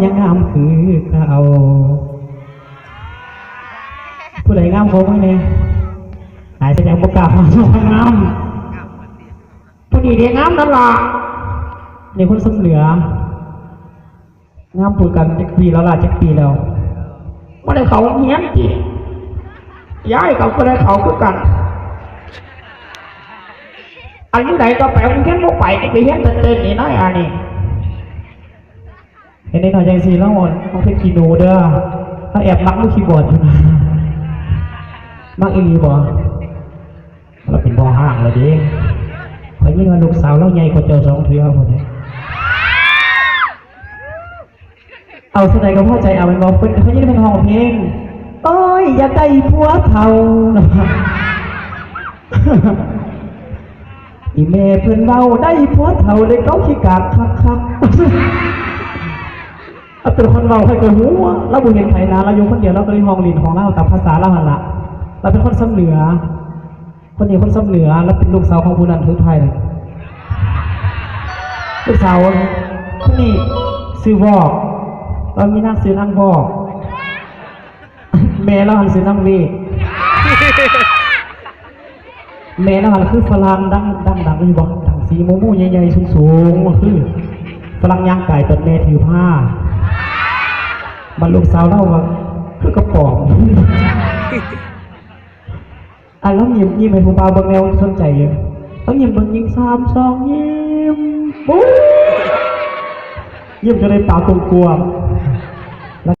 ຍັງງາມຄືເກົ່າ. ຜູ້ໃດງາມຂອມືແດ່? ອາຍສະແດງບໍ່ກ້າ ງາມ. ຜູ້ນີ້ເດ້ງາມນັ້ນລະ. ນີ້ຄົນຊຳເໜືອ. ງາມຄືກັນ. ຈັກປີແລ້ວລະ? ຈັກປີແລ້ວ? ບໍ່ໄດ້ເຂົ້າໂຮງຮຽນຕິ? ຍາຍກໍບໍ່ໄດ້ເຂົ້າຄືກັນ. ອັນຢູ່ໃດກໍໄປໂຮງຮຽນບໍ່ໄປ, ໄປຮຽນແຕ່ເຕັ້ນນີ້ນາຍ ອັນນີ້. ເຫັນເດັກນ້ອຍຈັ່ງຊີ້ ລາວ ລາວເປັນຂີ້ໜູເດີ້. ລາວແອບມັກມືຄີບອດຢູ່ນະ. ມັກອີ່ຫຼີບໍ່? ລາວເປັນພໍ່ຮ້າງແລ້ວເດ້. ຂ້ອຍຍິນວ່າລູກສາວລາວໃຫຍ່ກວ່າເຈົ້າສອງເທື່ອພຸ້ນເດ້. ເອົາສ່ຳໃດກໍພໍໃຈເອົາແມ່ນບໍ່? ເພິ່ນ ຂ້ອຍຍິນເພິ່ນຮ້ອງເພງ ໂອ້ຍ ຢາກໄດ້ຜົວເຖົ້າ ອີ່ແມ່ເພິ່ນເວົ້າ ໄດ້ຜົວເຖົ້າ ໄດ້ເກົາຂີ້ກາກຄັກໆ. ລາວເປັນຄົນເວົ້າ ໃຜກໍຮູ້ ລາວບໍ່ເຫັນໃຜນະ ລາວຢູ່ຄົນດຽວ ລາວກໍເລີຍຮ້ອງຫຼິ້ນຂອງລາວຕາມພາສາລາວຫັ້ນລະ. ລາວເປັນຄົນຊຳເໜືອ. ຄົນນີ້ຄົນຊຳເໜືອ ລາວເປັນລູກສາວຂອງຜູ້ນັ້ນ ຄືໃຜນະ? ລູກສາວຄົນນີ້ຊື່ວອກ ລາວມີນາງຊື່ນາງວອກ. ແມ່ລາວຫັ້ນຊື່ນາງເວກ. ແມ່ລາວຫັ້ນຄືຝຣັ່ງດັງ ດັງ ດັງຢູ່ບໍ່? ດັງສີໂມໂມໃຫຍ່ໆ ສູງໆ ຄືຝຣັ່ງຍ່າງກາຍຕອນແມ່ຖືພາ. ບັດລູກສາວລາວວ່າຄືກະປອມ. ອັນລາວຍິ້ມ ຍິ້ມໃຫ້ຜູ້ບ່າວເບິ່ງແນວສົນໃຈຢູ່. ລາວຍິ້ມເບິ່ງຍິງ ສາມ ສອງ ຍິ້ມ ປຸ້ມ ຍິ້ມຈົນໄດ້ປາກກວ້າງໆ.